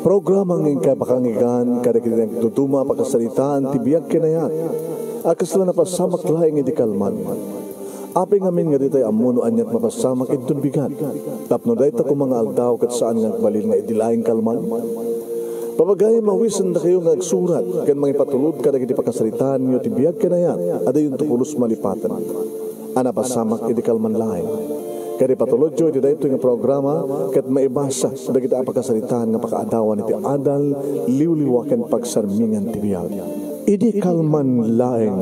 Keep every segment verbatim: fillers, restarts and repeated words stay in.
Programa nga inkay pakangigan kadagiti nagduduma a pakasaritaan ti biag ken ayat a kasla napasamak laeng idi kalman. Apay ngamin nga ditay ammo no aniat mapasamak inton bigat, tapno dayta koma nga aldaw ket saan nga agbalin nga idi laeng kalman? Papagayam, awisendakayo nga agsurat ken mangipatulod kadagiti pakasaritaanyo ti biag ken ayat a dayonto pulos malipaten a napasamak idi kalman laeng. Ket ipatulodyo iti daytoy nga programa ket maibasa dagiti a pakasaritaan nga pakaadawan iti adal, liwliwa ken pagsarmingan ti biag. Idi kalman laeng.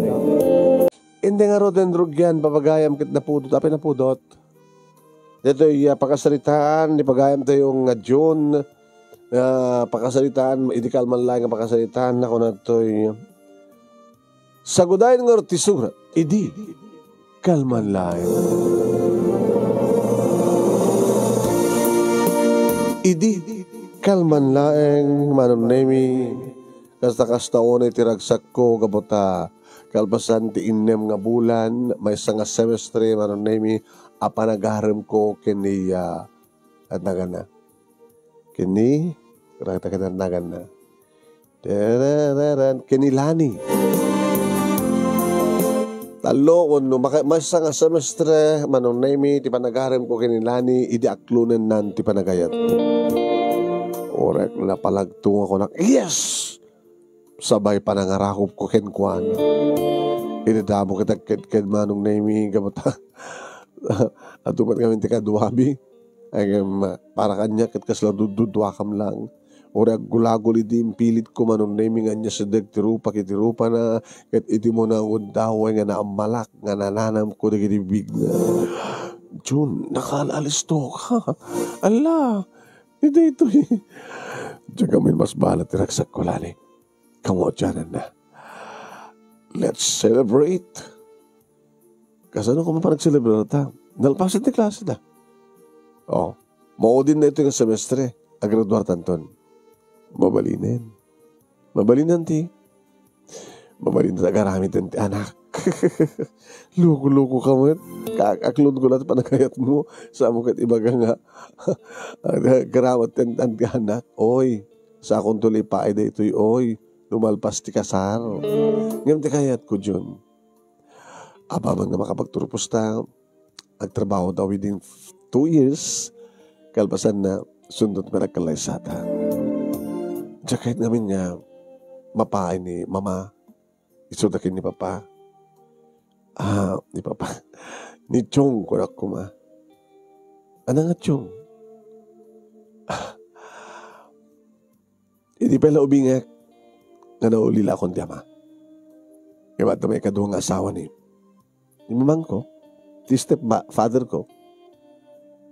Indi ngarud, Roden Rugian, papagayam ket napudot. Apay napudot? Daytoy, ah, pakasaritaan, ni pagayam tayo nga June, ah, pakasaritaan, idi kalman laeng nga pakasaritaan, naku, natoy, sagudayen ngarud ti surat, idi kalman laeng. Idi kalman laeng, Manong Nemi, kasta-kasta unay ti ragsakko, gapu ta kalpasan ti innem nga bulan, maysa nga semestre, Manong Nemi, a panagaremko ken ni, ah, adnaganna. Ken ni, ragdagan adnaganna. Terereren, ken ni Lani. Tallo wenno maka-, maysa nga semestre, Manong Nemi, ti panagaremko ken ni Lani, idi aklonennan ti panagayat. Orek, napalagto nga kunak, "Yes!" Sabay panangarakupko kenkuana. Inidamo ket agkedked, Manong Nemi, gapu ta adu met ngamin ti kaduami. Ay, ngem, para kaniak ket kasla dudduduakam lang. Uray aggulagul idi impilitko, Manong Nemi, nga ania sideg ti rupak iti rupana, ket idi mo nangudaway nga naammalak nga nananamko dagiti bibigna. Jun, nakaal-alistoka. Ala, ni daytoy. Diak ngamin masbala ti ragsakko, Lani. Kamuat diananna. Let's celebrate. Kasano koma panagselebrar ta? Nalpasen ti klase da. Oh, maudin na ito nga semestre. Agraduar tanton. Mabalinen. Mabalinen ti. Mabalin ta agaramiten ti anak. Loko-loko ka met. Ka-, aklon ko lang panagayat mo. Sa mo ket ibaga nga. Garamat ti an-, an-, anak. Oy, sakon to lipaay daytoy, oy. Lumalpas ti kasar. Ngem ti kayat ko, Jun. Apaman nga makapagturpos ta, agtrabaho ta within two years, kalpasan na, sundot nga nagkalaysata. Diak kayat ngamin nga mapaay ni Mama, isu da ken ni Papa. Ah, ni Papa. Ni Chong, kunak koma. Ana nga Chong? Ah, idi pay la ubingek, nga naulilakon ti ama. Ibat na may kadua nga asawa ni, ni mamangko, ti step ba-, father ko.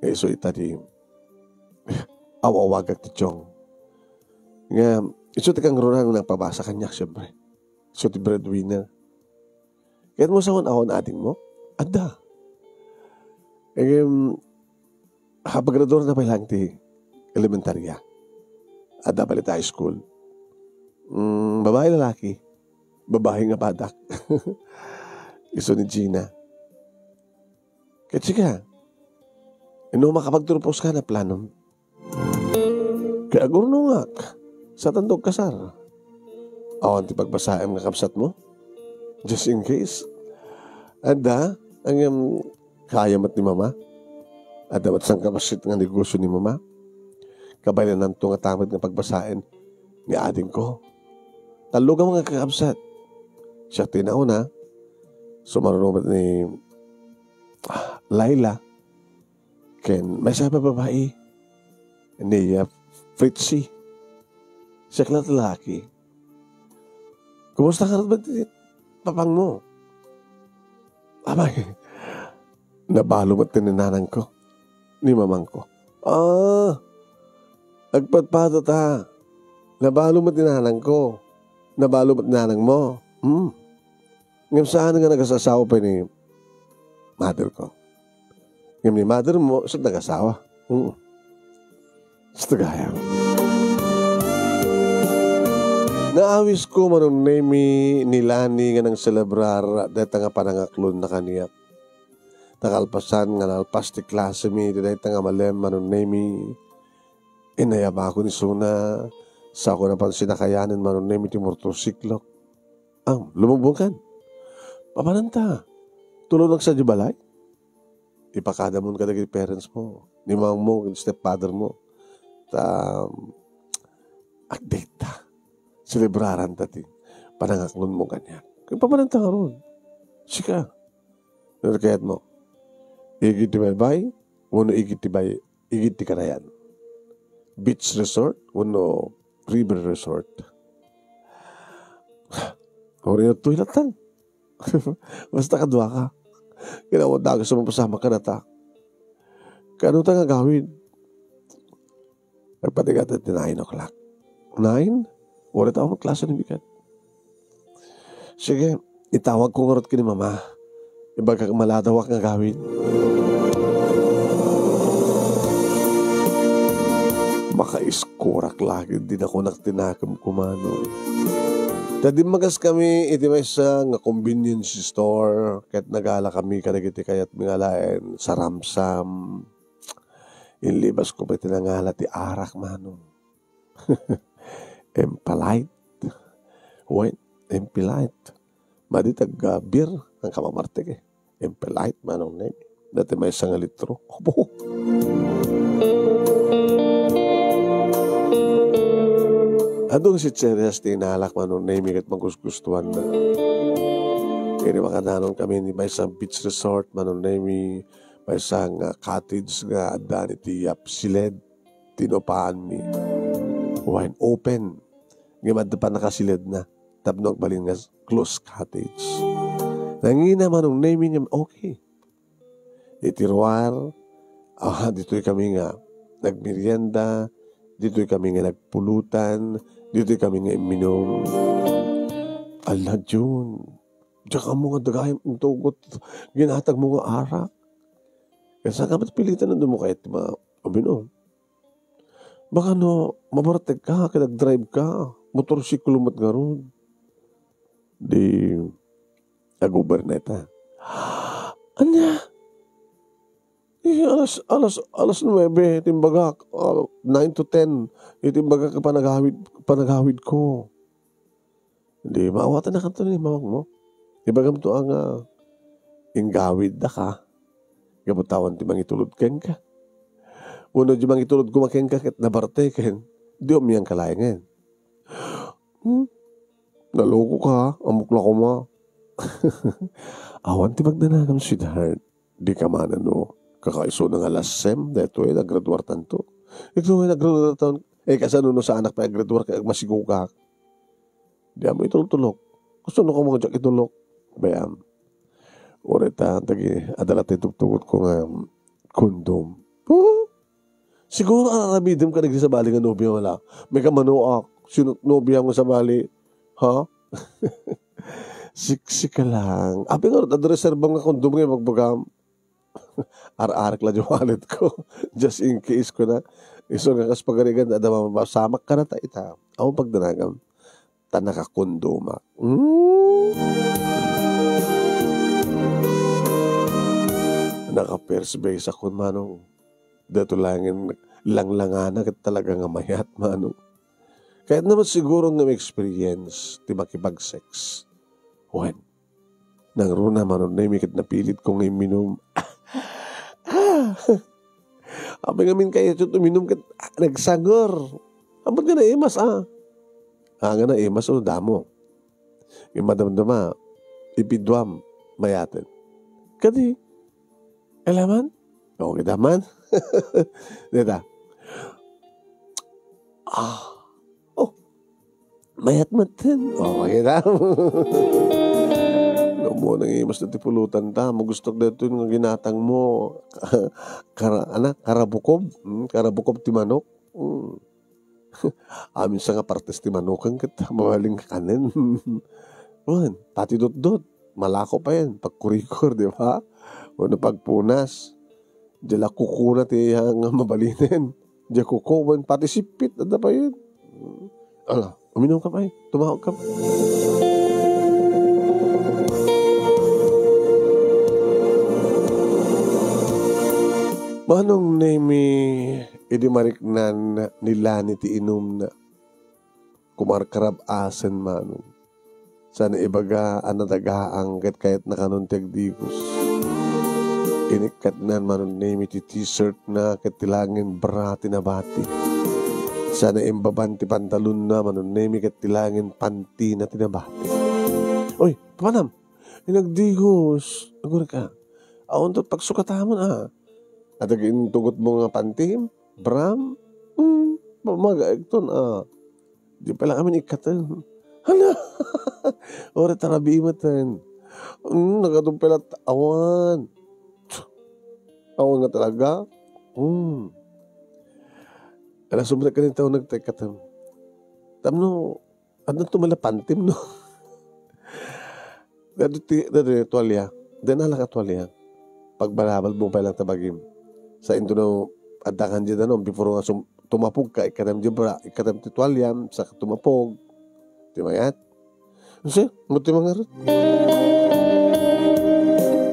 Nga isu ita ti aw-awagak ti Chong. Nga, isu ti kangrunaan nga nagpabasa kaniak, siyempre. Isu ti breadwinner. Ket mo, sawan, awan ading mo? Adda. Ngem, ha, paggraduar na pay lang ti elementarya. Adda pay ti high school. Mm, babae, lalaki? Babae nga badak. Isu ni Gina. Ket sika, no makapagturpos ka, na planom? Kay agurnongak, saatanto agkasar. Awan ti pagbasaem nga kabsat mo? Just in case. Adda, ngem, kaya met ni Mama. Adda met sangkabassit nga negosyo ni Mama. Kabaelananto nga tamet nga pagbasaen ni adingko. Tallo nga mga kakabsat. Siak ti nauna. Sumaruno met ni, ah, Laila. Ken maysa pay babai, ni, ah, Fritzy. Siak la ti lalaki. Kumusta ka met ti papangmo? Abay, nabalo met ti nanangko, ni mamangko. Ah, agpadpado ta. Nabalo met ti nanangko. Nabalo met ti nanangmo. Hmm. Ngem saan nga nagasasawa pay ni mother ko. Ngem ni mother mo, isu nagasawa. Mm. Isu gayam. Naawisko, Manong Nemi, ni Lani nga nangselebrar dayta nga panangaklonna kaniak. Ta kalpasan nga nalpas ti klasemi ti dayta nga malem, Manong Nemi, Inayabakon isuna, sako napan sinakayanen Manong Nemi ti motorsiklok. Ah, lumubongkan. Papananta. Tulonnak sadiay balay. Ipakadamon kadagiti parents mo, ni mamangmo, ni stepfather mo. Ta, agdayta. Selebraranta ti panangaklonmo kaniak. Ket papananta ngarud. Sika. Ano kayat mo? Igid ti baybay, wenno igid ti bay-, igid ti kanayan? Beach resort, wenno river resort? Uri na toy latan. Basta kadua ka. Kinawan da, gusto mo pasama ka na ta. Kano ta nga gawin? Nagpatigat ti nine o'clock. Nine? Wala tao klase ng bigat. Sige, itawag ko ngarud ken ni mama. Ibagak maladawak nga gawin. Makaiskurak lagi, di na kunak tinakem kumano. Ta dimmagas kami iti maysa nga convenience store, ket nagala kami kadagiti kayat mi nga alaen, saramsam. Inlibas ko pay ti nangala ti arak, Manong. Impolite. Wen, impolite. Madi tagga beer, ang kamamartek eh. Impolite, Manong Nemi. Dati maysa nga litro. Opo. Adun si Cheres ti inalak, Manong Nemi, ket magusgustuan na. Kini makadanon kami ni maysa beach resort, Manong Nemi, maysa nga cottage nga adda ni ti yapsiled, tinupaanmi. Wine open. Ngem adda pa nakasiled na. Tapno agbalin nga close cottage. Nangina Manong Nemi nga okay. Iti ruar, ah, ditoy kami nga nagmerienda, ditoy kami nga nagpulutan, ditoy kami nga imminum. Ala, Jun, diak ammo nga dagayem intugot ginatag mo nga arak. Kaysa ka mat pilitan na dumukayo ti ma-, uminum. Baka no, mabartek ka, ket nag-drive ka, motorsiklo met ngarud. Di, nag-overnight, ha? Ania? Eh, alas, alas, alas nuebe, timbagak, ah, nine to ten, itimbagak nga panagawid, panagawid ko. Di, maawatan na kanto ni mamang mo. Ibagam to ang, ah, inggawid da ka. Gapu ta awan ti mangitulod kenka. Wenno di mangitulod koma kenka ket nabarteken. Di umiang ka laengen. Hmm? Naloko ka, amok la koma. Awan ti pagdanagam, sweetheart. Di ka manen no. Kakaisuna nga alas siyam, daytoy, naggraduar tanto. Ikaw nga naggraduar tanto, eh, kasano no saanak pay aggraduar, kay agmasigugak. Di mo itultulok. Gusto no ka mga diak itulok. Bayam. Uri ta, tagi, adala ti tugtugot ko nga, um, kondom. Huh? Siguro, aramidem ka nagdi sabali nga nobia wala. May ka manuak. Sino nobia nga sabali? Ha? Siksi ka lang. Abi nga, adreserba nga kondom nga ibagbagam. Ar-arak la di wallet ko. Just in case ko na. Isu nga kas pagarigan, adda mapasamak ka na ta ita. Awan pagdanagam. Ta nakakondomak. Hmm? Naka-first base ako, manong. Dato langin langlangana ket talaga nga mayat, manong. Kayat naman siguro nga ma-experience ti makipag-sex. Wen, nangruna, Manong Nemi, ket napilit ko nga imminum. Ah! Apay ngamin kayat uminum ket, ah, nagsanger. Ammot nga naimas, ah. Ah, nga naimas, oh, damo. Yung madamdama, ipiduam, mayaten. Kadi, alaman? Okay, daman. Dita. Ah. Oh. Mayat maten. Oh, makita. Namo nang imas na ti pulutan ta. Magustok dito yung ginatang mo. Kara, ana, karabukob. Hmm, karabukob ti manok. Hmm. Amin sa nga partes ti manukan ket mabaling kanen. Wen, pati dutdut, malako pa yan, pagkurikor, di ba? Wenno pagpunas. Diay la kukuna ti, ah, nga mabalinen. Diay kuko, wen, pati sippit, adda pa yan. Ala, uminum ka pa, eh. Tumawag ka pa. Manong Nemi, Idi mariknan ni Lani ti inumna, kumarkarab-asen Manong. Saan ibaga a nadagaang ket kayatna kanon ti agdigos. Inikkatnan Manong Nemi ti t-shirtna ket ti laengen bra ti nabati. Saan imbaban ti pantalonna Manong Nemi ket ti laengen pantina ti nabati. Oy, papanam! Inagdigos. Agurek a. Awan to pagsukatamon a. Adda intugotmo nga pantim? Bram? Hmm, pamagaekton a. Di pay la amin ikkatem. Hala! Ora tarabi meten. Hmm, nagadu pay la awan. Awan nga talaga? Hmm. Ala, sumrek ka nito nagtaikkatem. Tapno, adda to mala pantim, no? Dadu ti, dadu ti tualia. Dana lang a tualia. Pagbalabal mo pa lang tabagim. Sa into no, adda kan dyan, ano, before nga sum-, tumapog ka, ikkatem di bra, ikkatem ti tualia, sa tumapog. Ti mayat. Kasi, mo ti mangarot.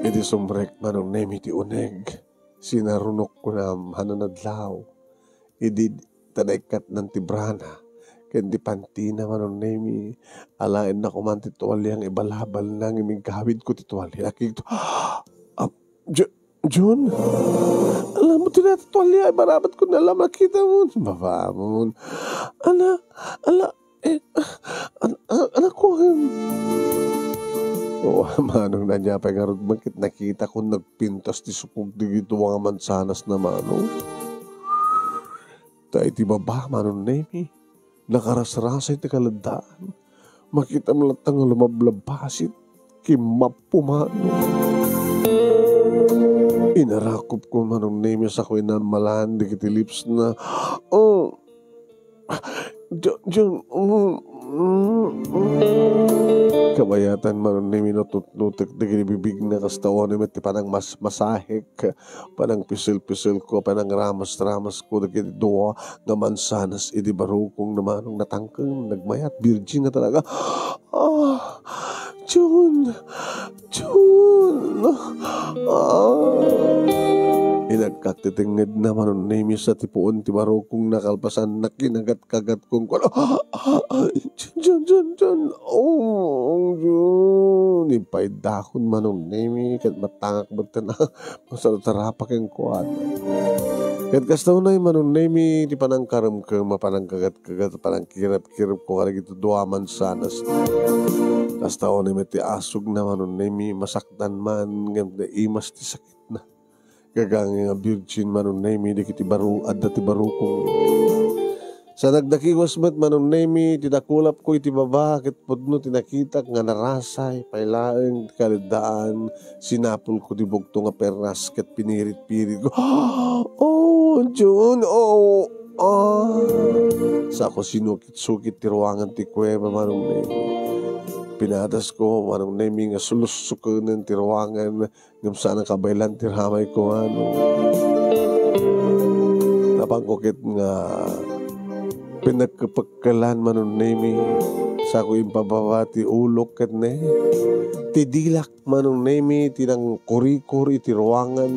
Idi sumrek Manong Nemi ti uneg, sinarunok ko na hananadlaw. Idi tanaykatnan ti brana, ken ti pantina Manong Nemi, alaenna kuman ti tualia nga ibalabalna ngem igawidko ti tualia. Nakikito, ah, Jo-, John? Alam mo, ti tualia, ibarabat ko na lang, makita mo. Baba mo. Ala, ala, eh, an-, an-, anak ko, em. O, Manong, ania pay ngarud man ket nakita ko nagpintas ti sukog dagiti dua nga mansanas na, Manong. Ta iti baba, Manong Nemi, nakarasrasay ti kaleddaan. Makitam latta nga lumablabbasit. Kimmappo, Manong. Inarakop ko, Manong Nemi, sa ko inammalan dagiti lips na. Oh, John, John, mm, mm, mm. Kabayatan, Manong Nemi, natutnutek dagiti bibigna, kasta unay met ti panangmasmasahek. Panangpisil-pisil ko, panangramas-ramas ko dagiti dua nga mansanas idi barukong na, Manong, natangken, nagmayat, virgin nga talaga. Ah, Jun, Jun, ah. Inagkak ti tengngedna, Manong Nemi, sa ti puon ti barukong na kalpasan na kinagat-kagat kong kuan. Ah, ah, ah, Jun, Jun, Jun, Jun. Oh, Jun. Impaydakon, Manong Nemi, ket matangak metten. Masarap-sarapa kenkuana. Ket kasta unay Manong Nemi ti panangkaremkem, panangkagat-kagat, panangkirep-kirep ko kadagiti dua mansanas. Kasta unay met ti asugna Manong Nemi, masaktan man, ngem naimas ti sakitna. Gaga nga virgin Manong Nemi, dagiti baro-, adda ti barukong. Sa nagdakiwas met Manong Nemi, ti nakulapko iti baba, ket pudno ti nakitak nga narasay pay laeng ti kaleddaan, sinapulko ti bugto nga perras ket pinirit-pirit ko. Oh, Jun, oh, ah. Sa ko sinukit-sukit ti ruangan ti kuweba, Manong Nemi. Pinatasko, Manong Nemi, nga sulusukenen ti ruangan, ngem saan a kabaylan ti ramay ko, Manong. Napanko ket nga pinagkepekkelan Manong Nemi, sa ko impababa ti ulok ket ne, ti dilak Manong Nemi, ti nangkurikuri iti ruangan,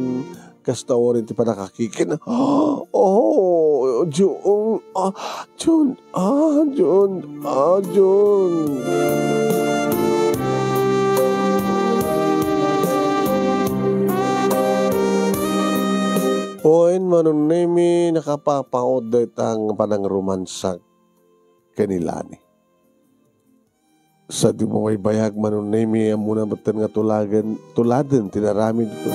kasta unay ti panakakikin. Oh, Jun, ah, Jun, ah, Jun, ah, Jun. Wen, Manong Nemi, nakapapaot dayta nga panangrumansak ken ni Lani. Sa di mo maibayag, Manong Nemi, ammona metten nga tulagen, tuladen ti naramidko.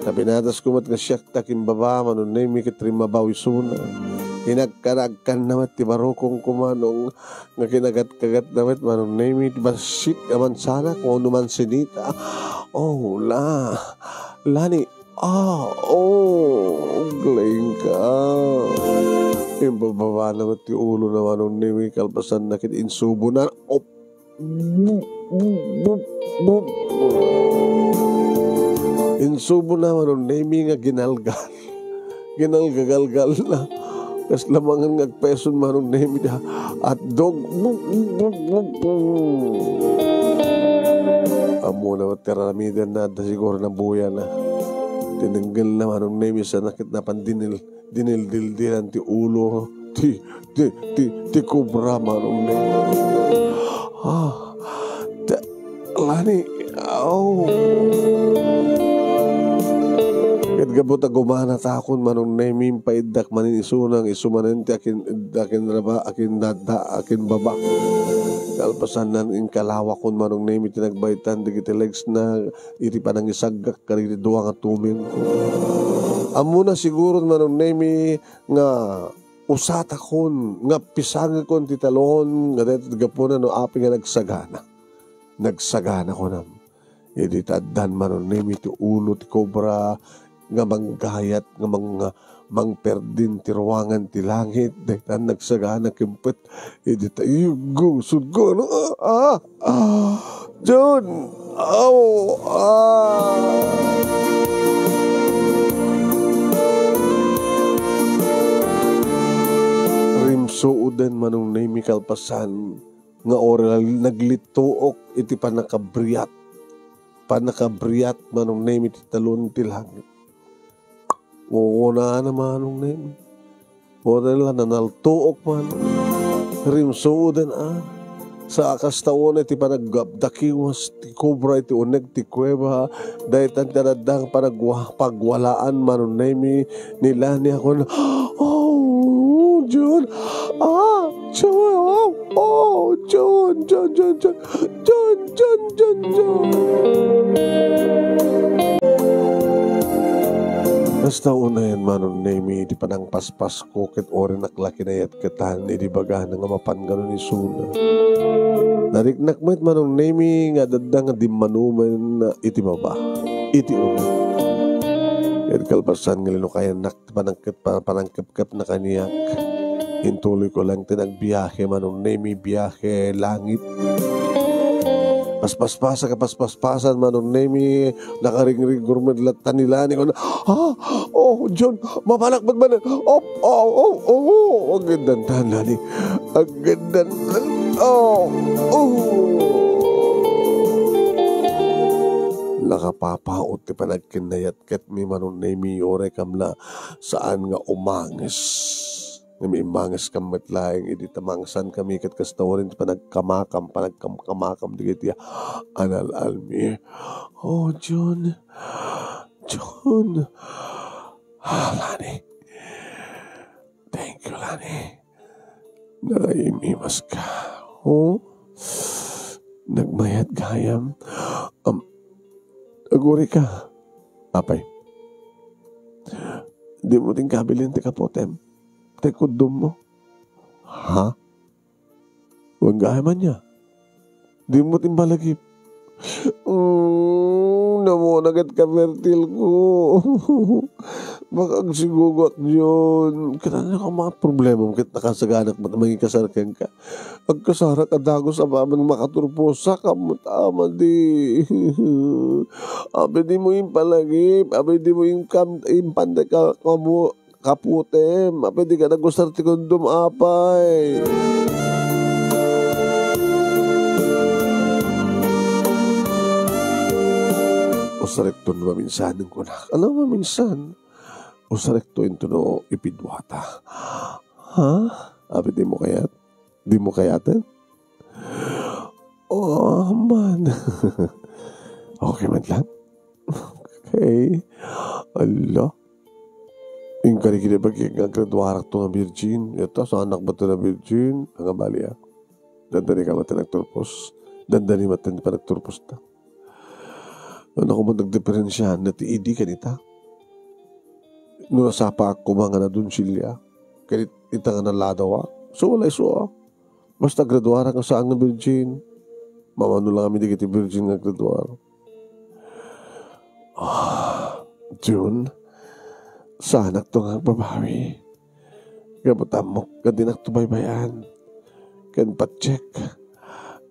Ta pinatasko met nga siak ta kimbaba, Manong Nemi, ket rimmabaw isuna. Inagkanagkanna met ti barukongko, Manong, nga kinagatkagatna met, Manong Nemi, ti bassit a mansanak wenno mansinita. Oh, la, Lani, ah, oh, aglaing ka. Imbababana met ti ulona Manong Nemi, kalpasanna ket insubona. Oh, bup, bup, bup, bup. Insubona Manong Nemi nga ginalgal. Ginalgagalgalna. Kasla mangan nga agpeson Manong Nemi da. Atdog. Bup, bup, bup, bup. Ammona met ti aramidenna, adda siguro nabuyana. Tinenggelna Manong Nemi sa nakit napandinil. dinildildilan ti ulo ti, ti, ti, ti kobra, Manong Nemi. Ah, ta-, Lani, aw. Ket gapu ta gumanatakon, Manong Nemi, impaiddak manen isuna nga isu manen ti akin, akin raba, akin dadda, akin baba. Kalpasanna, inkalawakon, Manong Nemi, ti nagbaytan dagiti legs na iti panangisaggak kadagiti dua nga tumin. Ammona siguron, Manong Nemi, nga usatakon, nga pisangekon ti talon, nga daytoy gapuna no apay nga nagsagana. Nagsagana, kunam. Idi ta addan, Manong Nemi, ti ulo ti kobra nga manggayat, nga mang-, mangperdin ti ruangan ti langit, daytan nagsagana kempet. Idi ta, iyuggo, sudgo, ano? Ah, ah, ah, John! Aw! Ah! Rimsooden, Manong Nemi, kalpasan nga oras naglituok iti pannakabriat, pannakabriat, Manong Nemi, ti talon ti langit. Kukunana, Manong Nemi. Oras la nanaltuok man. Rimsooden, ah. Sa kasta unay ti panagdakiwas ti kobra iti uneg ti kuweba, daytan ti adda nga panagwa-, pagwalaan, Manong Nemi, ni Lani, ako na, "Oh, John! Ah, John! Oh, oh, John, John, John, John!" John, John, John, John. Kasta unayen, Manong Nemi, ti panangpaspasko ket orenak la kinayatketan idi bagana nga mapan kanon isuna. Nariknak met, Manong Nemi, nga adda nga dimmanumen iti baba, iti una. Ket kalpasan nga linukayannak ti panangket-, pa-, panangkepkepna kaniak. Intuloyko lang ti nagbiahe, Manong Nemi, biahe langit. Paspaspasak a paspaspasan, Manong Nemi, nakaringriggor met latta ni Lani. Kuna, "Ah, oh, John, mapanak met manen. Oh, oh, oh, oh, oh." Agdantan, Lani. Agdantan. Oh, oh. Nakapapaut ti panagkinnayat ket mi, Manong Nemi, uray kam la saan nga umanges. Ngem immanges kam met laeng idi ta mangsan kami ket kasta uray ti panagkamakam, panagkamkamakam dagiti anal-almi. Oh, John. John. Ah, Lani. Thank you, Lani. Nakaimimas ka. Oh? Nagmayat gayam. Am, aguri ka. Apay. Di mo tinkabilin ti kaputem. Ti kudum mo. Ha? Wen gayam ania. Di mo timbalagip. Mm, namona ket kapertil ko. Makaagsigugak diyon. Ket ania ka mga problema mo ket nakasaganak met mangikasar kenka. Agkasarak a dagus a babaen makaturposak, ammo ta, madi. Apay di mo impalagip, apay di mo inkam-, impanda ka, kamo, kaputem, apay di ka nagusar ti kondom, apay. Usarekto no maminsan, kunak. Ano maminsan? Usarekto into no ipiduata. Ha? Apay di mo kayat? Di mo kayaten? Oh, man. Okay man lang. Okay. Ala. Inkari kini bagi nga graduarak to nga virgin. Ito, sa anak ba to na virgin? Ang abali, ah. Dandani ka mati nagturpos. Dandani mati pa nagturpos ta. Ano ko man nagdiferensyahan na ti idi kanita? No nasapa ako mga na donsilya, kanit ita nga naladawa. So, wala iso, ah. Basta graduara nga saan nga virgin. Mamano lang kami dagiti virgin nga graduar. Ah, June, saanak to nga agbabawi. Gapu ta ammok nga dinak to baybay-an. Ken patchek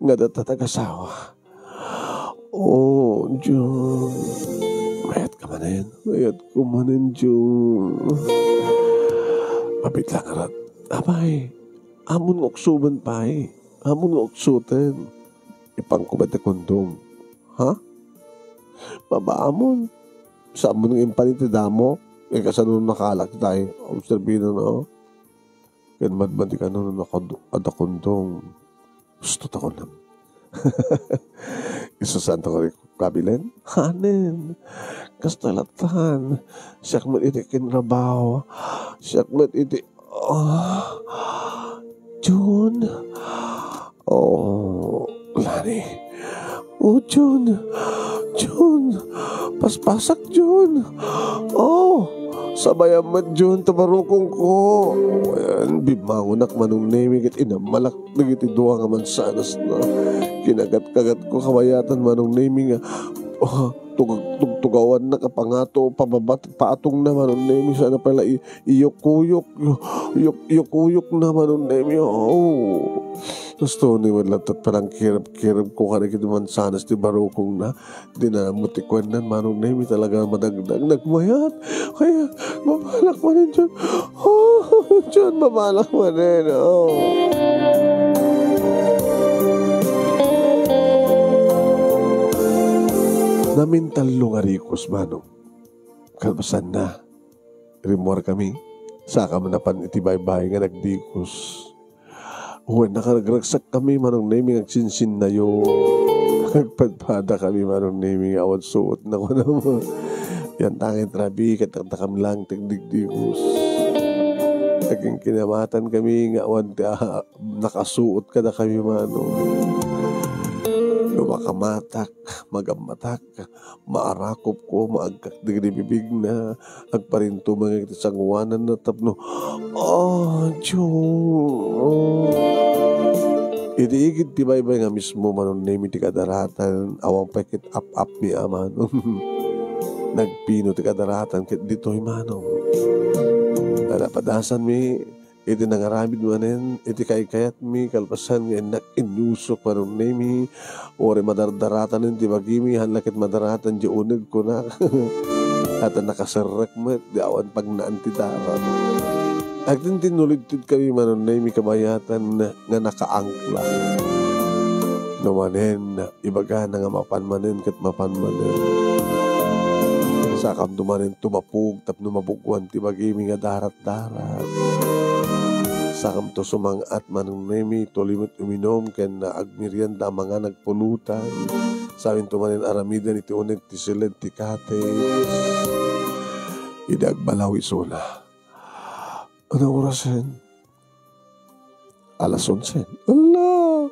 nga data tagasawa. Oh, June. Mayat ka manen. Mayat ko manen, June. Mabit lang, arat. Apay, amon nga uksoben pay. Amon nga uksoten. Ipanko ba ti kondom? Ha? Babaamon. Saan mo nga impan iti damo? Eh, kasano nakaalak tayo? Obserbino, no? Ken madmadi kano, no, nakad-, adda kondong. Gusto ta kunam. Isu saan ta kari kabilen? Hanen. Kasta latan. Siak met iti kinrabaw. Siak met iti, ah, Jun. Oh, Lani. Oh, Jun. Jun. Paspasak, Jun. Oh, sabayam met, Jun, ta barukongko. Ayan, bimmangonak, Manong Nemi, ket inammalak dagiti dua nga mansanasna. Kinagat-kagatko kabayatan, Manong Nemi, nga, ah, tug-, tugtugawanna, kapangato, pababa ti patongna, Manong Nemi, saan a pay la i-, iyukuyok, yu-, iyuk-, iyukuyokna, Manong Nemi. Oh. Gusto ni met latta panangkirab-kirabko kadagiti mansanas ti barukongna. Di na met ti kuenna, Manong Nemi, talaga madagdag, nagmayat. Kaya, mabalak manen, Jun. Oh, Jun, mabalak manen. Oh. Namintallo nga rikos, Manong. Kalpasanna, rimmuarkami. Saka man napan iti baybay nga nagdikos. Wen, nakaragsakkami, Manong Nemi, nga agsinsinnayo. Nagpadpadakami, Manong Nemi, nga awan suot na ko naman. Yan tangin trabi, ket takdakam lang ti agdigdigos. Nagkinkinamatan kami nga awan ti, ah, nakasuot kadakami, Manong. No makamatak, magammatak, maarakopko, maagkak dagiti bibigna, agparintumeng iti sangoananna tapno, ah, Dios. Iti igid ti baybay nga mismo, Manong Nemi, ti kadaratan, awan pay ket ap-apmi a Manong. Nagpino ti kadaratan ket ditoy, Manong. Napadasanmi, iti nangaramid manen iti kaykayatmi, kalpasan nga innak inyusok, Manong Nemi, uray madardaratanen ti bagimi, haan la ket madaratan ti uneg, kunak. Ket nakaserrek met, di awan pagnaan ti darat. Agtintinnulidtudkami, Manong Nemi, kabayatan nga nakaangkla. No manen, ibagana nga mapan manen ket mapan manen. Sakamto manen tumapog tapno mabuguan ti bagimi nga daratdarat. Sakamto sumang-at, Manong Nemi, tuloy met uminom ken agmerienda a mangan agpulutan. Saminto manen aramiden iti uneg ti siled ti cottage. Idi agbalaw isuna. Ano orasen? Alas onse. Ala!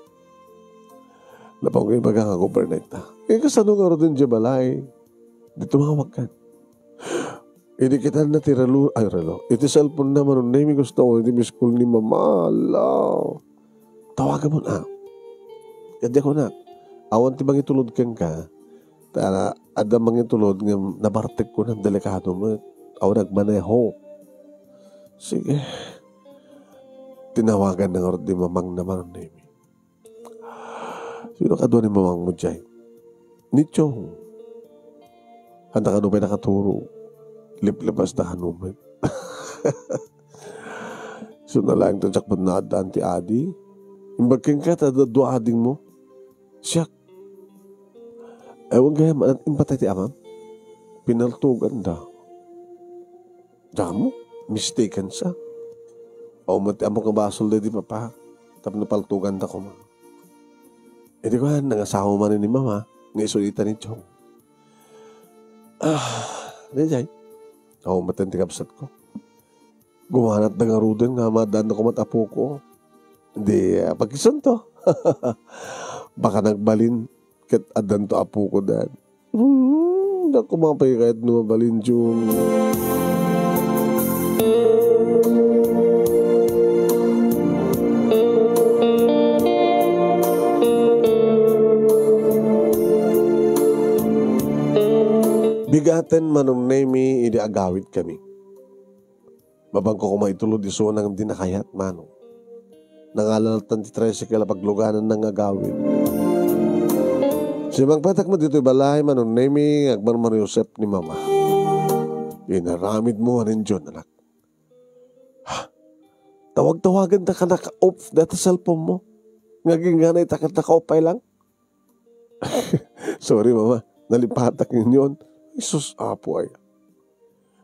Napanko ibaga nga overnight na. Eh, kasano ngaruden diay balay? Di tumawag kan. Idi kitanna ti relo, ay, relo. Iti cellphone na, Manong Nemi, gusto ko, iti miss call ni Mama. Ala! Tawagan mo na. Kadi ako na. Awan ti mangitulod kenka. Ta, adda mangitulod nga nabartek ko na, delikado met. Awan nagmaneho. Sige. Tinawagan na ngarud ni Mamang na, Manong Nemi. Sino kadua ni Mamang mo diay? Ni Chong. Anda kano pay nakaturo? Liplipasda kano met. Isu na laeng ti jackpot na addaan ti adi. Imbag kenka ta dua ading mo. Siak. Ewan gayam, impatay ti amam. Pinaltoganda. Damo, mistaken sa. Awan met ti ammok nga basol daydi papa. Tapno paltoganda koma. Idi kuan, nangasawa manen ni Mama, nga isu ita ni Chong. Ah, daydiay. Awan met ti kabsatko. Gumanatda ngaruden nga maaddaanna koma ti apoko. Di, ah, pakisunto. Baka nagbalin ket addanto apoko dan. Hmm, naku, mapay kayat no mabalin, Jun. Bigaten, Manong Nemi, idi agawidkami. Mapanko koma itulod isuna ngem di nakayat, Manong. Nangalalatan ti tricycle a paglugananna nga agawid. Simmangpetak met ditoy balay, Manong Nemi, nga agmarmariusep ni Mama. Inaramid mo, anin Jun, anak? Ha? Tawag-tawagan ta ka naka-off data cellphone mo. Nga ginganay ta ka naka-off pay lang? Sorry, Mama. Nalipatak ninyon. Jesus, Apo ay.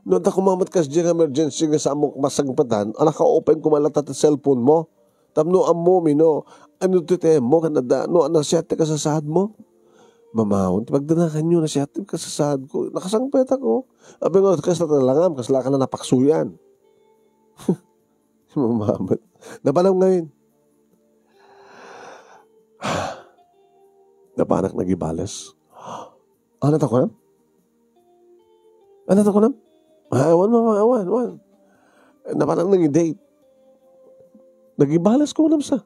No adda koma met kasdiay nga emergency nga saanmo masangpetan, a naka-open koma latta ti cellphone mo. Tapno ammomi no, ano ti tayem mo, ken adda, no, nasiat ti kasasaad mo. Mama, ti pagdanakanyo, nasiat ti kasasaad ko. Nakasangpet ako. Apay nga, kasla ta langam, kasla ka na napaksuyan. Mama, met. Napanam ngayon. Napanak nagibales. Ano ta kunam? Ano ta kunam? Ah, awan, mama, awan, awan. Napanak nang date. Nagibales ko kunam sa.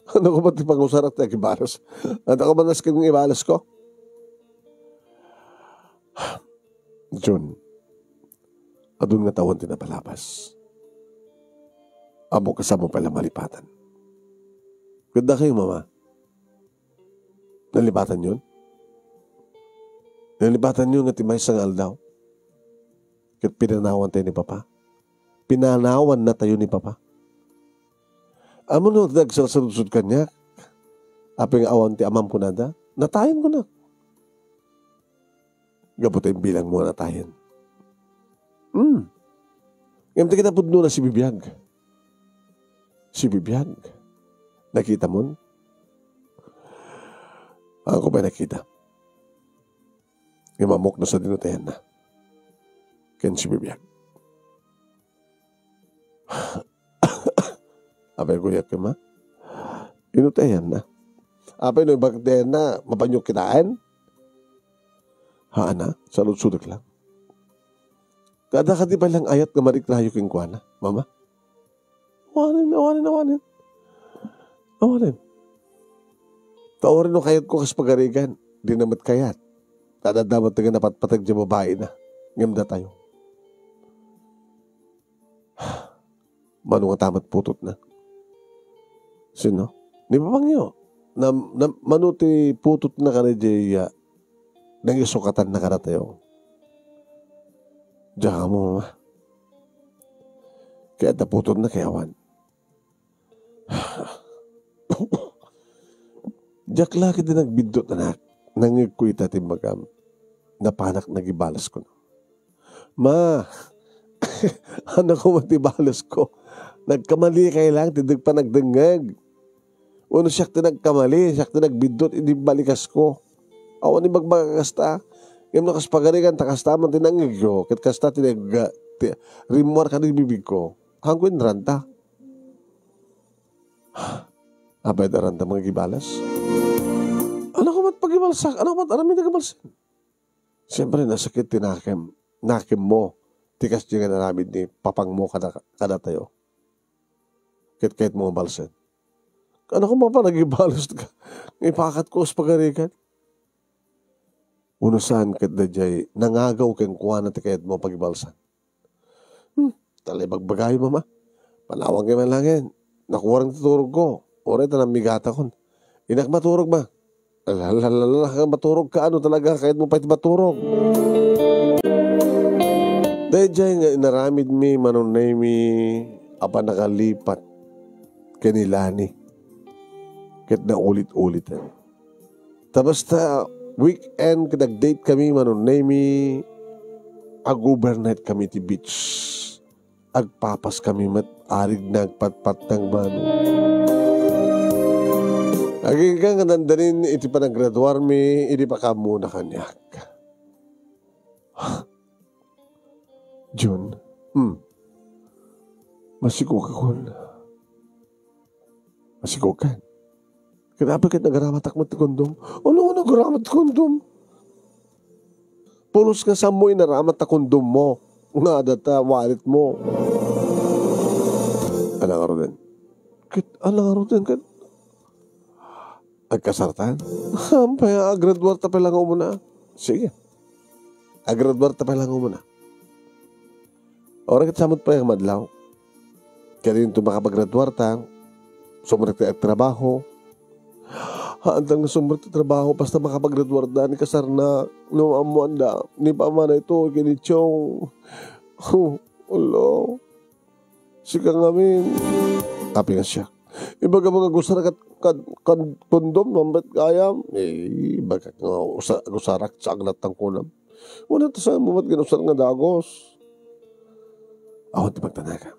Ano ko ba ti pangusarak ti agibales? Ano ko ba nasken nga ibales ko? Jun, adun nga tawen ti napalabas. Ammok kasano pay la malipatan. Ket dakayo, mama. Nalipatan yon? Nalipatan yon nga ti maysa nga aldaw. Ket pinanawan tayo ni papa. Pinanawan na tayo ni papa. Ammom no ti agsalsaludsod kaniak. Apay nga awan ti amam kunada. Natayen kunak. Gapu ta imbilang mo natayen. Hmm. Ngem ti kinapudno na si Bibiag. Si Bibiag. Nakita mon? Ako pay nakita. Ngem ammok no sa dinutayan na. Ken si Bibiag. Apay kuyak, ma? Inutayan na. Apay no ibagtayan na, mapanyo kitaen? Haan na, saludsodek lang. Kada kadi pay lang ayat nga marikrayo kenkuana, mama? Awanen, awanen, awanen. Awanen. Kauri no kayat ko kas pagarigan, di na met kayat. Tadadamot nga napatpatag di babae na. Ngem datayo. Mano nga tamat putotna? Sino? Ni Papangyo. Na, na, mano ti putotna kanidiay, ah, nangisukatan na kadatayo? Diak ammo, mama. Kaya ta putotna kay awan. Diak la ketdi nagbiddut, anak. Nangngegko ita ti imbagam. Napanak nagibales kuno. Ma, ano ko ti bales ko? Nagkamali kay lang ti dagpa nagdengngeg. Uno siak ti nagkamali, siak ti nagbiddut idi balikas ko. Awan ibagbaga kasta. Ngem no kas pagarigan ta kasta man ti nangngegyo, ket kasta ti nag-, ti rimmuar kadi bibig ko. Hangko inranta. Apay da ranta mangibalas? Ano ko mat pagibalsak? Ano ko mat aramid a gibalsin? Siyempre, nasakit ti nakem. Nakem mo. Ti kasdi nga naramid ni papang mo kada, kada tayo. Ket kayat mo nga balsen. Ano ko mapanagibalas ka? Ipakat ko sa pagarigan. Uno saan ket daydiay nangagaw kenkuana ti kayat mo pagibalsan. Hmm, talaga bagbagay, mama. Panawan kay man langin. Nakuarang ti turog ko. Uray ta namigatakon. Inak maturog, ma. Alalalala, maturog ka. Ano talaga? Kayat mo pa iti maturog. Daydiay nga inaramid mi, manunnay mi, a panakalipat. Ken ni Lani. Ket naulit-uliten. Ta basta weekend ket nag-date kami, manunnay mi, ag-overnight kami ti beach. Agpapas kami met arig nagpatpatang bano. Agingga nga dandanin iti panagraduar mi, idi pakaammo na kaniak. Jun, hmm. Masikog akon. Masikog kan. Ket apay ket nagaramatak met ti kondom? Ano nga nagaramat ti kondom? Pulos nga sammo inaramat ta kondom mo. Nga adda ta wallet mo. Anak aruden. Ket anak aruden ket agkasartan? Ampay, agraduar ta pay lang umuna. Sige. Agraduar ta pay lang umuna. Oray ket samot pay nga madlaw. Kaya dinto makapagraduar ta, sumrek ti trabaho. Haantan nga sumrek ti trabaho, basta makapagraduar da ni kasarna, no ammoan da, ni pamana ito, kini Chong. Oh, ulo. Sika ngamin. Api nga siya. Ibaga mga gusar kad, kad, kad kondom, mambet kayam. Eh, ibaga nga usa-, gusarak sa aglat tang kunam. Wala ta sa mo mat ginusar nga dagos. Awan ti pagdanagan.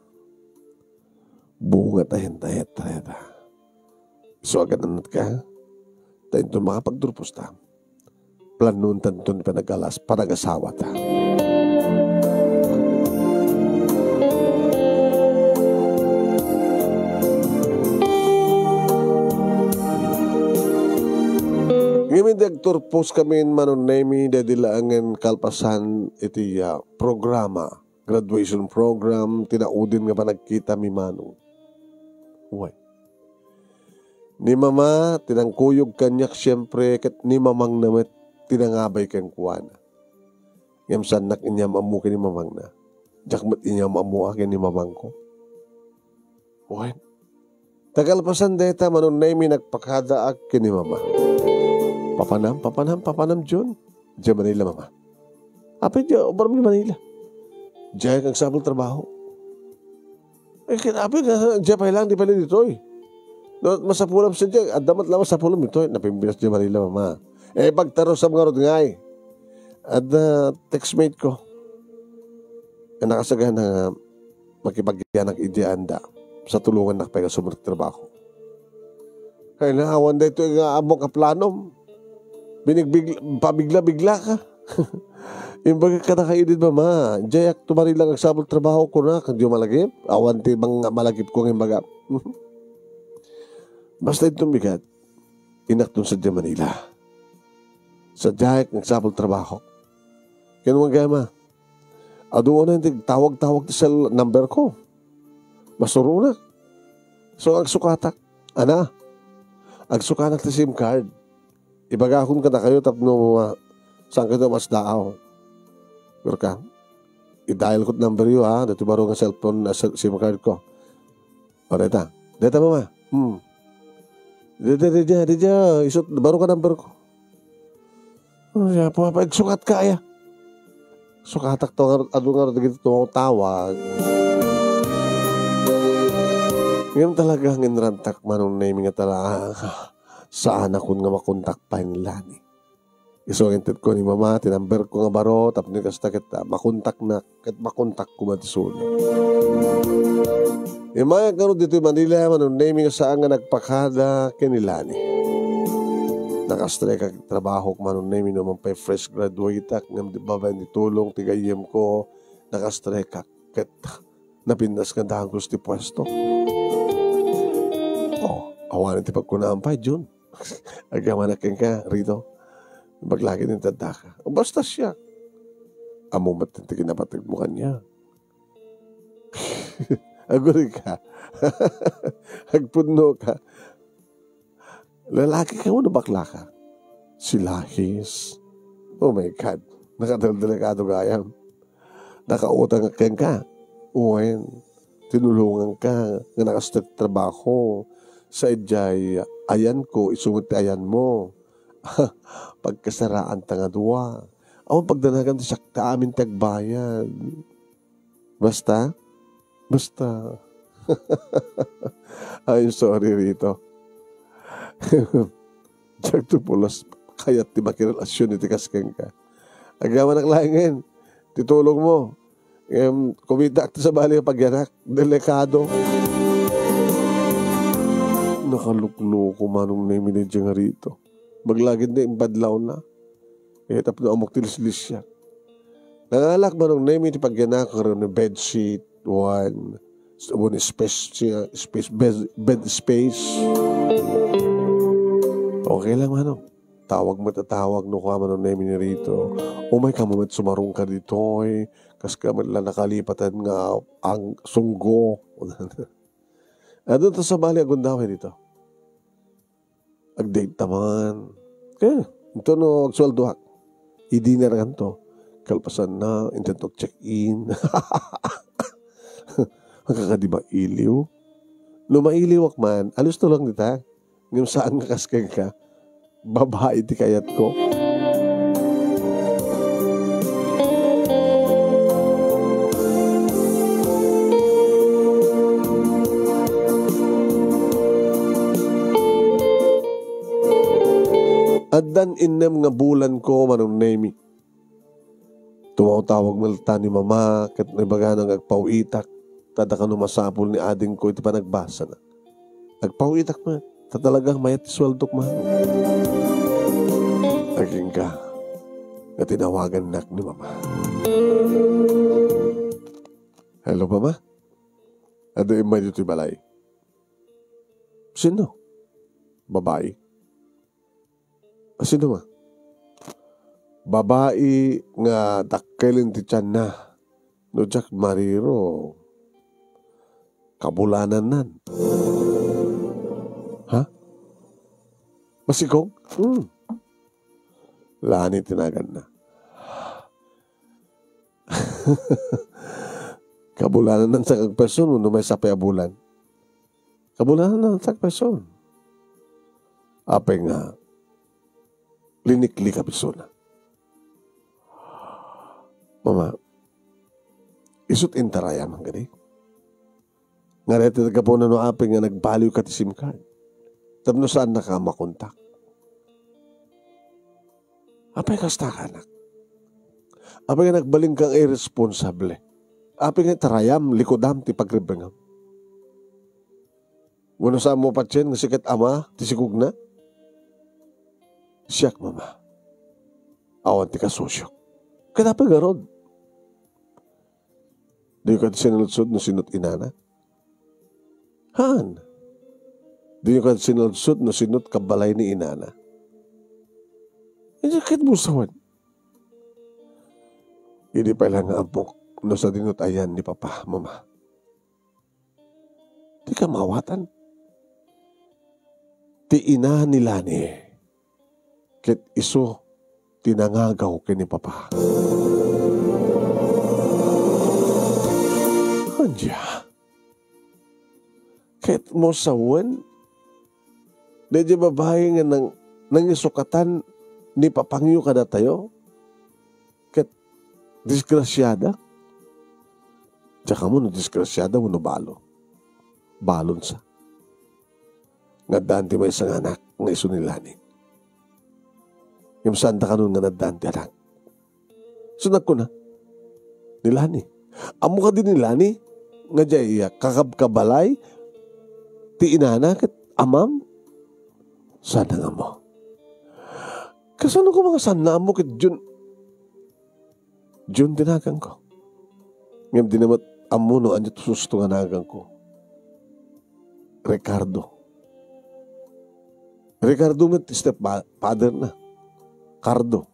Bunga tayo, tayo, tayo, tayo. So, agan-anat ka, ta inton makapagturpos ta, planon tanton panagalas, panagasawa ta. Ngamin, di agturpos kami, Manong Nemi, daydi laengen kalpasan iti, ah, programa, graduation program, ti naudin nga panagkita mi, Manong. Uy. Ni Mama, ti nangkuyog kaniak, siempre, ket ni Mamangna met, ti nangabay kenkuana. Ngem saannak inyam-ammo ken ni Mamangna. Diak met inyam-ammo a ken ni Mamangko. Wen, ta kalpasan dayta, Manong Nemi, nagpakadaak ken ni Mama. Papanam, papanam, papanam, Jun. Diay Manila, Mama. Apay, diay, ubaram ni Manila. Diay agsapul trabaho. Eh, ket apay nga, diay pay lang, di pay lang ditoy. No, masapulam sa diay, adda met la masapulam ditoy. Napimbinas diay Manila, Mama. Eh, pagtarusam ngarud ngay. Adda textmate ko. Nga nakasagana nga makipagyanak idi anda. Sa tulongannak pay nga sumrek trabaho. Kayna, awan daytoy nga ammok a planom. Binigbig-, pabigla-bigla ka. Imbaga kadaka idi, Mama, diayak tumarilak agsapul trabaho, kunak, diay malagip. Awan ti mga malagip ko nga imbaga. Basta inton bigat, innak ton sadiay Manila. Sadiay agsapul trabaho. Ken gayam a, adu unay ti tawag-tawag ti cell number ko. Masuronak. So, agsukatak. Ana, agsukanak ti SIM card. Ibagakon kadakayo tapno, ah, saan kayo masdaaw. Pero ka, i-dial ko ti number yo, ha, daytoy baro nga cellphone, ah, sim-, SIM card ko. O, dayta. Dayta, Mama. Hmm. Dayta, dayta, dayta, isut, baro nga number ko. O, siya, pa-, pa-, sukat ka, aya. Sukatak to, ngar-, adu ngarud dagiti tumawtawag. Ngem talaga nga inrantak, Manong Nemi, nga tala-, saanakon nga makontak pay ni Lani. Isu nga intedko ni Mama ti number ko nga baro, tapno kasta ket, ah, makontaknak, ket makontak koma ti suno. Immayak ngarud ditoy Manila, Manong Nemi, nga saan nga nagpakada ken ni Lani. Nakastrekak ti trabahok, Manong Nemi, no man pay fresh graduateak, ngem di babaen ti tulong ti gayyemko, nakastrekak, ket napintas nga dagus ti puesto. O, awanen ti pagkunaan pay, Jun. Agyamanak kenka, Rito. Imbag la ket inted daka. Basta siak. Ammom met ti kinapategmo kaniak. Agurayka. Agpudnoka. Lalaki ka wenno bakla ka? Si Lahis. Oh my God. Nakadaldalikado gayam. Nakautang kenka. Wen, tinulonganka nga nakastek trabaho. Sa idiay ayanko, isu met ti ayanmo. Pagkasaraan ta nga dua. Awan pagdanagan ti siak ti amin ti agbayad. Basta, basta. I'm sorry, Rito. Diak to pulos kayat ti makirelasion iti kas kenka. Agyamanak laengen ti tulongmo. Em, kumitaak ti sabali nga pagyanak. Delikado. Nakalukloko, Manong Nemi, daydiay nga Rito. Baglagid na imbadlawna. Eh, tapno ammok ti lislisiak. Nangalak, Manong Nemi, ti pagyanak, ken ni bedsheet, wen, wen space, space, bed, bed space. Okay lang, Manong. Tawag met a tawag no kua, Manong Nemi, ni Rito. Umay ka met, sumarungka ditoy. Kas ka met la nakalipatan nga ang sunggo. Adu ta sabali a gundaway dito. Ag-date ta man. Eh, ito no agsueldoak. I-dinner kanto. Kalpasan na, intento check-in. Agkakadi mailiw. No mailiwak man, alis to lang dita. Ngem saan nga kas kenka. Babae ti kayatko. Addan innem nga bulan ko, Manong Nemi. Tumawtawag met latta ni Mama ket naibagana nga agpaw-itak, ta adda kano masapul ni adingko iti panagbasana. Agpaw-itak met, ta talagang mayat ti sueldok, Mama. Agingga nga tinawagannak ni Mama. "Hello, Mama? Adu immay ditoy balay." "Sino?" "Babai." "Sino, Ma?" "Babai nga dakkel ti tianna. No diak mariro, kabulanannan." "Ha? Masikog?" "Hmm. Lani ti naganna." "Kabulanannan sa kagperson wenno maysa pay a bulan?" "Kabulanannan sa kagperson." "Apay nga liniklik a persona?" "Mama, isu't intarayam kadi. Nga dayta ti gapuna no apay nga nagbaliwka ti SIM card tapno saannaka a makontak. Apay kasta, anak? Apay nga nagbalinka nga irresponsable? Apay nga itarayam, likudam ti pagrebbengam? Wenno saanmo patien nga sika ti ama ti sikogna?" "Siak, Mama. Awan ti kasusiok." "Ket apay ngarud? Diyo kadi sinaludsod no sino't inana?" "Haan. Diyo kadi sinaludsod no sino't kabbalay ni inana?" "Idiay ket mo sawen?" "Idi pay la nga ammok no sadino't ayan ni Papa, Mama. Dika maawatan. Ti ina ni Lani ket isu ti nangagaw ken ni Papa." "Ania? Ket mo sawen? Daydiay babai nga nang-, nangisukatan ni papangyo kadatayo? Ket disgrasiada?" "Diak ammo no disgrasiada wenno balo. Balon sa. Nga addaan ti maysa nga anak nga isu ni Lani. Ngem saanda kanon nga naddaan ti anak." "Saan a kuna?" "Ni Lani. Ammo kadi ni Lani nga diay kakabkabalay ti inana ket amam?" "Saan nga ammo?" "Kasano koma nga saan nga ammo ket Jun?" "Jun ti naganko. Ngem dina met ammo no ania ti husto nga naganko. Ricardo. Ricardo met ti stepfather na. Cardo."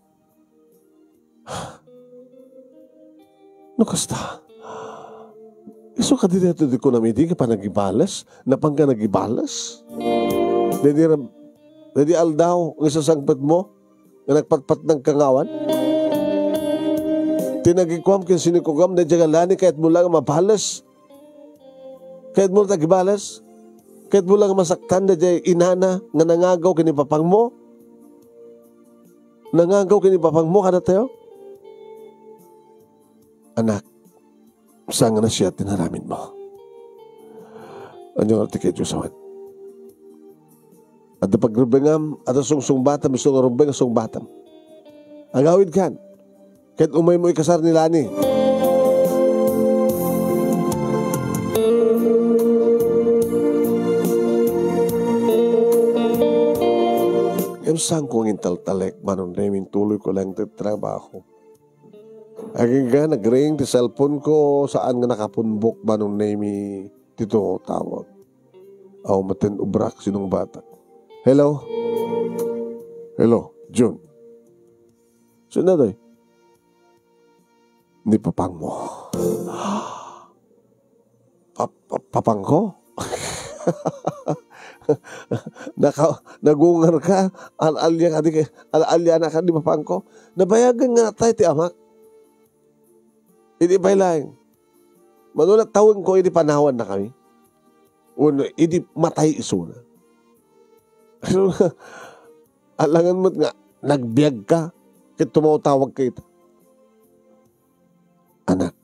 "No kasta, isu kadi daytoy ti kunam idi nga panagibales? Napanka nagibales? Daydi ra-, daydi aldaw nga isasangpetmo nga nagpatpatnangka nga awan? Ti nagikuam ken sinikogam daydiay nga Lani, kayatmo la nga mabales? Kayatmo la nga agibales? Kayatmo la nga masaktan daydiay inana nga nangagaw ken ni papangmo? Nangagaw ken ni papangmo kadatayo?" "Anak, saan nga nasia ti inaramidmo? Ania nga ti kayatyo sawen? Adda pagrebbengam, adda sungsungbatam, isu nga rumbeng a sungbatam. Agawidkan, ket umaymo ikasar ni Lani." Ngem saanko nga intaltalek, Manong Remy, intuloyko laeng ti trabaho. Agingga, nagring ti cellphone ko, saan nga nakapunbok, Manong Remy, ti tumawtawag. Aw, maten obrak, sinungbatak. "Hello? Hello, Jun? Sino daytoy?" "Ni papangmo." "Pap-, pap-, papangko?" Naka-, nagungarka, al-alia kadi, al-alia na kadi papangko. Nabayagan nga natay ti amak. Idi pay laeng, mano la tawenko idi panawannakami, wenno idi matay isuna. Alangan met nga nagbiagka ket tumawtawagka ita. Anak,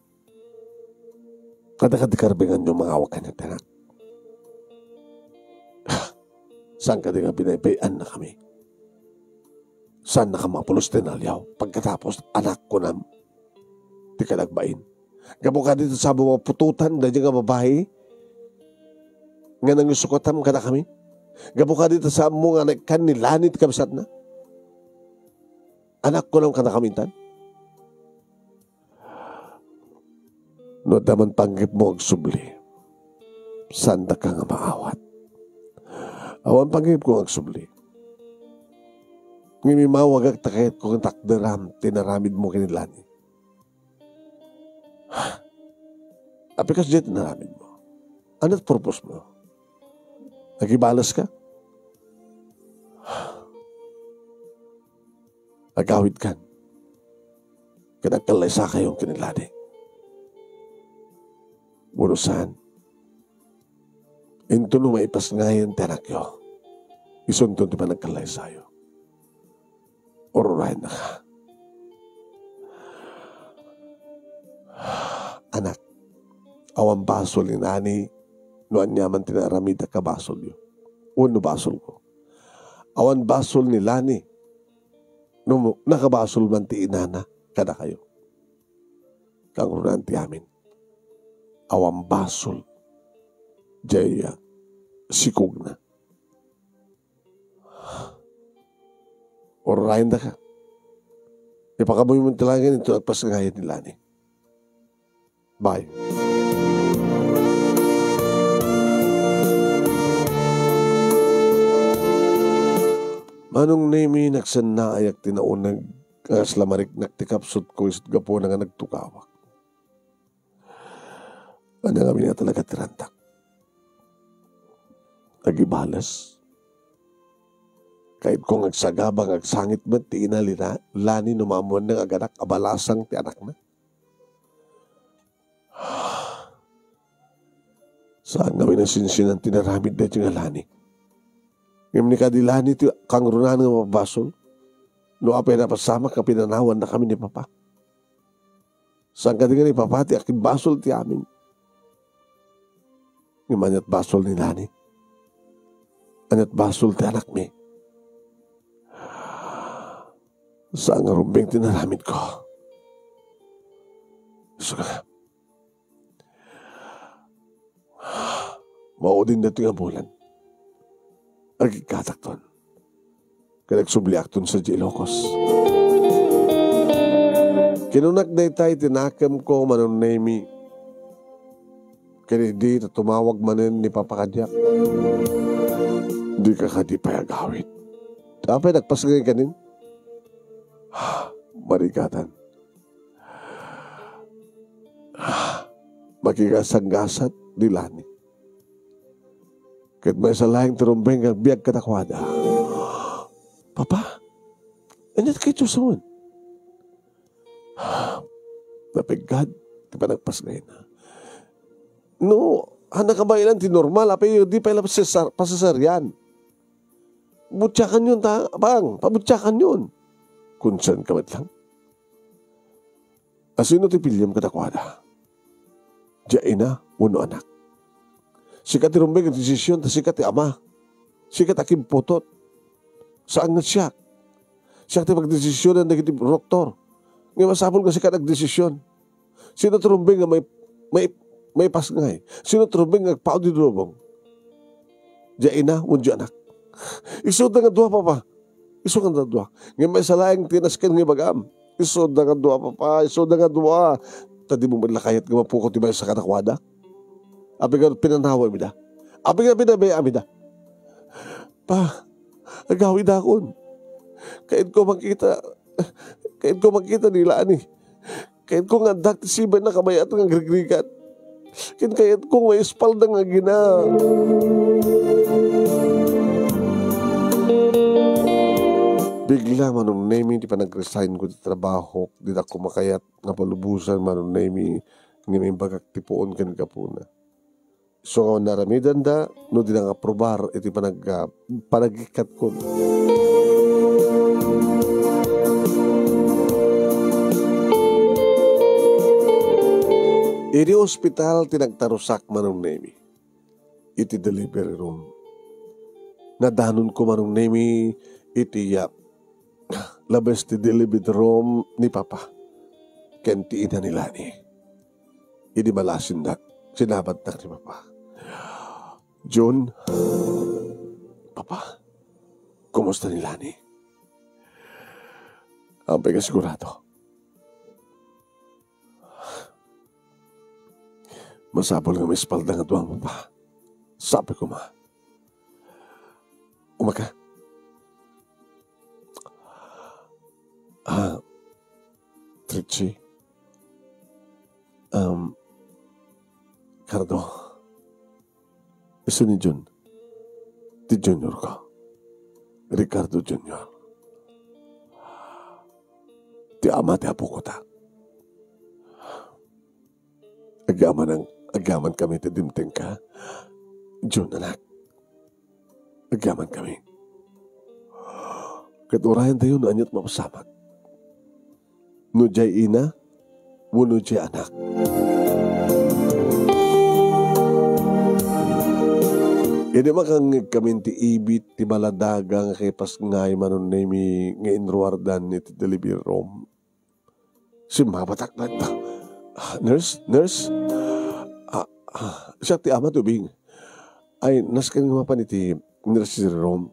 adda kadi karbenganyo mangawag kaniak, anak? Saan kadi nga binaybay-annakami? Saannaka mapulos ti naliaw? Pagkatapos, anak, kunam? ti kalagbain. Gapu kadi ta saan mo maputotan daydi nga babai nga nangisukatam kadakami. Gapu kadi ta saan mo nga naikkan ni Lani ti kabsatna. Anak ko lang kadakami intan. No adda man panggepmo agsubli, saandaka nga maawat. Awan panggepko nga agsubli. Ngem imawagak ta kayatko nga takderam ti naramidmo ken ni Lani. Apay kasdiay ti naramidmo? Ania ti purpose mo? Agibales ka? Agawid kan. Ket agkallaysakayo ken ni Lani. Wenno saan, inton no maipasngayen ti anakyo, isunton ti panagkallaysayo. Ururayennaka. Anak, awan basol ni Lani no aniaman ti naaramidak a basolyo. Wenno basolko. Awan basol ni Lani no nakabasol man ti inana kadakayo. Kangrunaan ti amin. Awan basol diay, ah, sikogna. Ururayendaka. Ipakabuy mo ti langit inton agpasngayen ni Lani. Bye. Manong Nemi, nagsannaayak ti nauneg, nga kasla mariknak ti kapsutko isut' gapuna nga nagtugawak. Ania ngamin nga talaga ti rantak? Agibales? Kayatko nga agsagaba nga agsangit met ti ina ni La-, Lani no maammoanna nga agganak a balasang ti anakna. Saan ngamin a sinsinan ti naramid daytoy nga Lani. Ngem ni kadi Lani ti kangrunaan nga mapabasol. No apay napasamak nga pinanawannakami ni Papa. Saan kadi nga ni Papa ti akinbasol ti amin. Ngem ania't basol ni Lani? Ania't basol ti anakmi? Saan nga rumbeng ti naramidko? Isu nga, maudin daytoy nga bulan. Agikkatakton. Ket agsubliakton sadiay Ilocos. Kinunak dayta iti nakemko, Manong Nemi. Ken idi ta tumawag manen ni Papa kadiak, dika kadi pay agawid. Apay nagpasngay kanin? Marigatan. Makikasanggasat ni Lani. Ket maysa laeng ti rumbeng nga agbiag kadakuada. "Papa, ania ti kayatyo sawen?" Napiggad ti panagpasngayna. No, haan a kabaelan ti normal, apay di pay la pasesar-, pasesarian. Butiakanyon ta, apang, pabutiakanyon. Kunsen ka met lang. Asino ti piliem kadakuada? Diay ina wenno anak? Sika ti rumbeng nga desisyon, ta sika ti ama. Sika ti akinputot. Saan nga siak. Siak ti pagdesisyonan dagiti doktor. Nga masapul nga sika ti agdesisyon. Sino ti rumbeng nga may, may, maipasngay? Sino ti rumbeng nga agpaut iti lubong? Diay ina wenno diay anak? Isuda nga dua, Papa. Isuda nga dua. Ngem maysa laeng ti nasken nga ibagam. Isuda nga dua, Papa. Isuda nga dua. Ta dimo met la kayat nga mapukot ti maysa kadakuada? Apay nga pinanawaem ida? Apay nga pinabayam ida? Pa, agawidakon. Kayatko makita, kayatko makita ni Lani. Kayatko nga addak ti sibain a kabayatan nga agrigrigat. Ken kayatko nga maispalda nga agina. Bigla, Manong Nemi, ti panag-resignko ti trabahok, dita ko makayat nga palubosan, Manong Nemi, ngem imbagak ti puon ken gapuna. Isu nga naaramidenda no di nang-aprobar iti panag-, ah, panagikkatkon. Idi ospital ti nagtarusak, Manong Nemi, iti delivery room. Nadanonko, Manong Nemi, iti, ah, labes ti delivery room ni Papa. ken ti ina ni Lani. Idi malasindak, sinabatnak ni Papa. Jun, Papa, kumusta ni Lani? Apay ka sigurado? Masapul nga maispalda nga duam, Papa. Sapay koma. Umaka. Ah, Trixie. Um, Cardo. Isu ni Jun. Ti junior ko. Ricardo Junior. Ti ama ti apok ta. Agyaman ang, agyaman kami ti dimtengka. Jun, anak. Agyaman kami. Ket urayen tayo no aniat mapasamak. No jay ina, wenno jay anak. Idi makangngeg kami ti ibit ti baladaga nga kipasngay Manong Nemi nga inruardan iti delivery room. Simmabatak latta. Ah, nurse, nurse. Ah, ah, siak ti ama ti ubing. Ay, nasken nga mapan iti nursery room.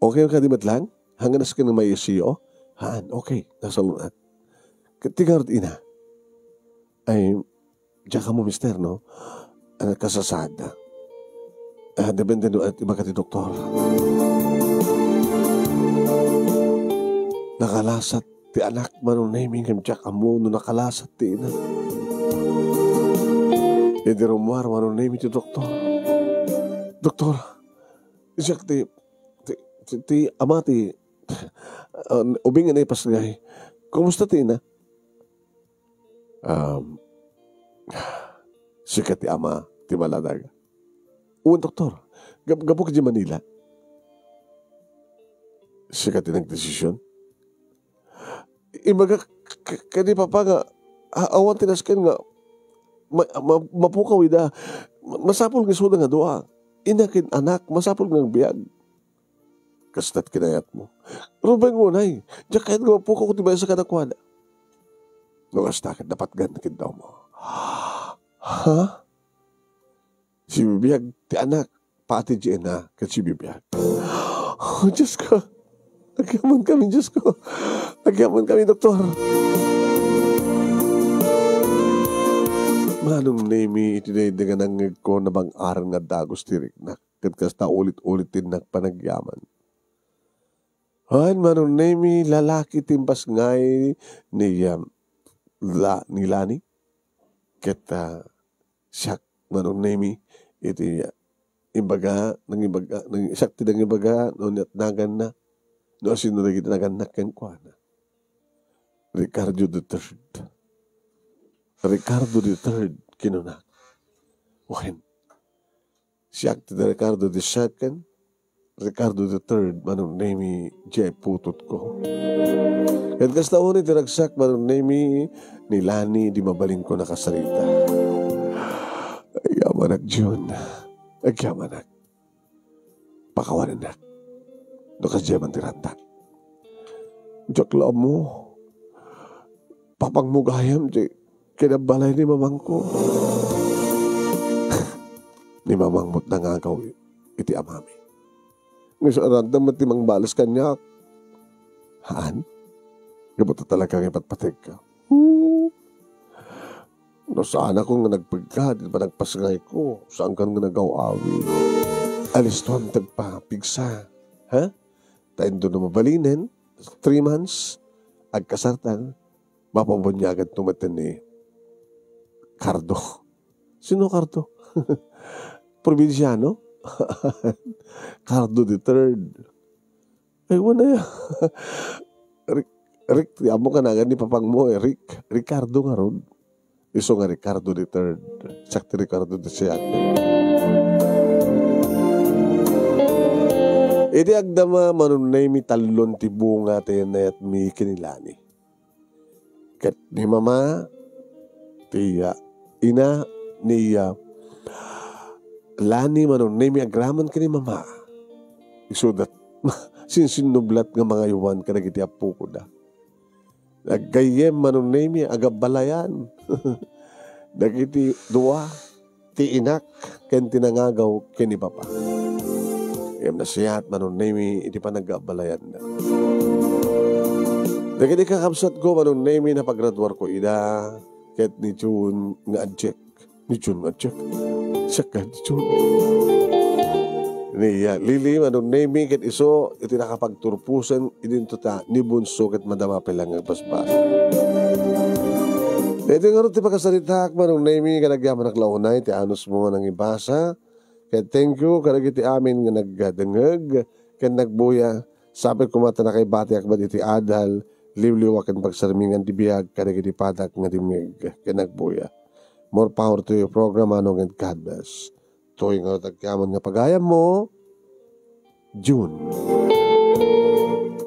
Okay kadi met lang? Hanggang nasken nga may I C U? Haan, okay. Nasalun-at. Ket ti ngarud ina. Ay, diak ammo, mister, no? Ah, kasasaadda. Ah, depende no, ania ti ibaga ti doktor. Nakalasat ti anak, Manong Nemi, ngem diak ammo no nakalasat ti ina. Idi rummuar, Manong Nemi, ti doktor. Doktor, siak ti, ti, ti, ti ama ti, ah, ubing nga naipasngay. Kumusta ti ina? Um, sika ti ama ti baladaga. Wen, doktor, gap-, gapu ka di Manila. Sika ti nagdesisyon. Ibaga k-, k-, kadi Papa nga, a-, awan ti nasken nga ma-, ma-, mapukaw ida. Ma-, masapul nga isuda nga dua. Ina ken anak, masapul nga agbiag. Kasta't kinayatmo. Rubay ngunay, diak kayat nga mapukaw ti maysa kadakuada. No kasta, ket napatgan ti kiddawmo. Ha? Sibibiag ti anak, pati ti ina, ket sibibiag. Oh, Diyos ko. Agyaman kami, Diyos ko. Agyaman kami, doktor. Manong Nemi, iti daydi nga nangngegko, nabang-aran nga dagus ti riknak. Ket kasta ulit-ulit ti nagpanagyaman. Haan, Manong Nemi, lalaki ti impasngay ni, um, la-, ni Lani. Ket, ah, siak, Manong Nemi, iti, ah, imbaga, nangibaga, nang-, siak ti nangibaga no natnaganna, no asino dagiti nagannak kenkuana. Ricardo the third. Ricardo the third, kinuna. Wen, siak ti Ricardo the second, Ricardo the third, Manong Nemi, diay putotko. Ket kasta unay ti ragsak, Manong Nemi, ni Lani, di mabalinko nakasarita. Agyamanak, Jun. Agyamanak. Pakawanennak. No kasdiay man ti rantak. Diak la ammo. Papangmo gayam ti kinabalay ni mamangko. Ni mamang met nangagaw iti amami. Nga isu a randa met ti mangbales kaniak. Haan? Gapu ta talaga nga ipatpategka. Hmm. No saanakon nga nagpegka ti panagpasngayko, saankan nga nagaw-awid. Alistuan ti agpapigsa, ha? Ta inton no mabalinen, three months, agkasartan, mapabuniaganto met ni Cardo. Sino Cardo? Probinsiano? Cardo the third. Ay, wala ya. Rick, Rick, ti ammo kanagan ni papangmo, eh, Rick. Ricardo ngarud. Isu nga Ricardo the third. Siak ti Ricardo the second. Idi agdama, Manong Nemi, tallon ti bunga ti nayatmi ken ni Lani. Ket ni Mama, ti, ah, ina ni, ah, Lani, Manong Nemi, agraman ken ni Mama. Isuda, sinsinnublat nga mangaywan kadagiti appokoda. Naggayyem, Manong Nemi, agabbalayan dagiti dua, ti inak ken ti nangagaw ken ni Papa. Ngem nasiat, Manong Nemi, iti panaggabbalayanna. Dagiti kakabsatko, Manong Nemi, napagraduarko ida ket ni June nga adiak. Ni June nga adiak. Siak nga ni June. Ni, ah, Lily, Manong Nemi, ket isu iti nakapagturposen idinto ta ni Bunso ket madama pay la nga agbasbas. Daytoy ngarud ti pakasaritaak, Manong Nemi, ket agyamanak la unay ti anusmo nga nangibasa. Ket thank you kadagiti amin nga nagdengngeg ken nagbuya. Sapay koma ta nakaibatiak met iti adal, liwliwa ken pagsarmingan ti biag kadagiti padak nga dimngeg ken nagbuya. More power to your program, Manong, and God bless. Toy nga nagyaman nga pagayammo, June.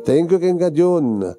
Thank you kenka, June.